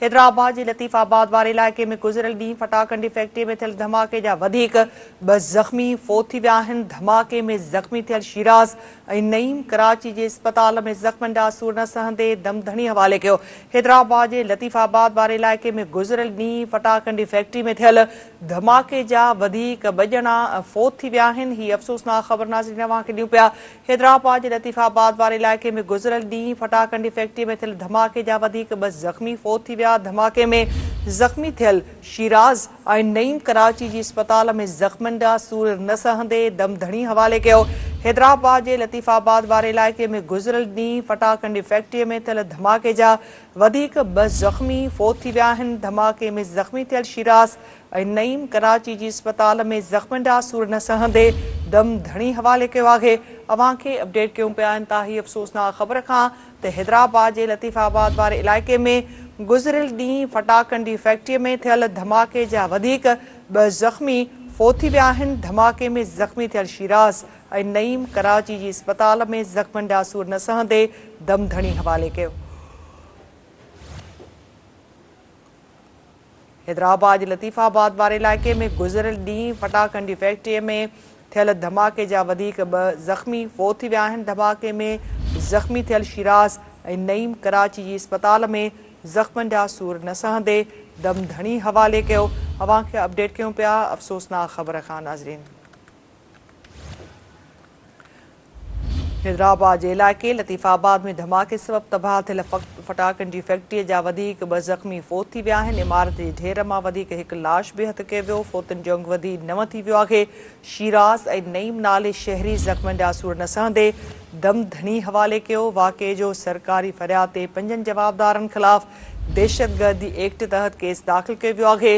حيدرآباد جي لطيف آباد واري علائقي ۾ گذريل ڏينهن ڦٽاڪن جي فيڪٽري ۾ ٿيل ڌماڪي جا وڌيڪ 2 زخمي فوت ٿي ويا آهن. ڌماڪي ۾ زخمي ٿيل شيراز ۽ نعيم ڪراچي جي اسپتال ۾ زخمن جا سور نه سهندي دم ڌڻي حوالي ڪيو. حيدرآباد جي لطيف آباد واري علائقي ۾ گذريل ڏينهن ڦٽاڪن جي فيڪٽري ۾ ٿيل ڌماڪي جا وڌيڪ 2 ڄڻا فوت ٿي ويا آهن. هي افسوسناڪ خبر ناظرين اوهان کي ڏيون پيا. حيدرآباد جي لطيف آباد واري علائقي ۾ گذريل ڏينهن ڦٽاڪن جي فيڪٽري ۾ ٿيل ڌماڪي جا وڌيڪ 2 زخمي فوت ٿي ويا. ڌماڪي ۾ زخمي ٿيل شيراز ۽ نعيم ڪراچي جي اسپتال ۾ زخمن جا سور نه سهندي دم ڌڻي حوالي ڪيو. حيدرآباد جي لطيف آباد واري علائقي ۾ گذريل ڏينهن ڦٽاڪن جي فيڪٽري ۾ ٿيل ڌماڪي جا وڌيڪ 2 زخمي فوت ٿي ويا آهن. ڌماڪي ۾ زخمي ٿيل شيراز ۽ نعيم ڪراچي جي اسپتال ۾ زخمن جا سور نه سهندي دم ڌڻي حوالي ڪيو آهي. اوهان کي اپڊيٽ ڪيون پيا انتهائي افسوسناڪ خبر کان ته حيدرآباد جي لطيف آباد واري علائقي ۾ گذريل ڏينهن ڦٽاڪن جي فيڪٽري ۾ ٿيل ڌماڪي جا وڌيڪ 2 زخمي فوت ٿي ويا آهن. ڌماڪي ۾ زخمي ٿيل شيراز ۽ نعيم ڪراچي جي اسپتال ۾ زخمن جا سور نه سهندي دم ڌڻي حوالي ڪيو. حيدرآباد جي لطيف آباد واري علائقي ۾ گذريل ڏينهن ڦٽاڪن جي فيڪٽري ۾ ٿيل ڌماڪي جا وڌيڪ 2 زخمي فوت ٿي ويا آهن. ڌماڪي ۾ زخمي ٿيل شيراز ۽ نعيم ڪراچي جي اسپتال ۾ زخمن جا سور نه سهندي دم ڌڻي حوالي ڪيو. اوهان کي اپڊيٽ ڪيون پيا افسوسناڪ خبر کان ناظرين. حيدرآباد جي علائقي لطيف آباد ۾ ڌماڪي سبب تباهه ٿيل ڦٽاڪن جي فيڪٽري جا وڌيڪ 2 زخمي فوت ٿي ويا آهن. عمارت جي ڍير مان وڌيڪ هڪ لاش به هٿ ڪيو ويو. فوتن جو انگ وڌي 9 ٿي ويو آهي. شيراز ۽ نعيم نالي شهري زخمن جا سور نه سهندي دم ڌڻي حوالي ڪيو. واقعي جو سرڪاري فرياد تي 5 جوابدارن خلاف دهشتگردي ايڪٽ تحت ڪيس داخل ڪيو ويو آهي.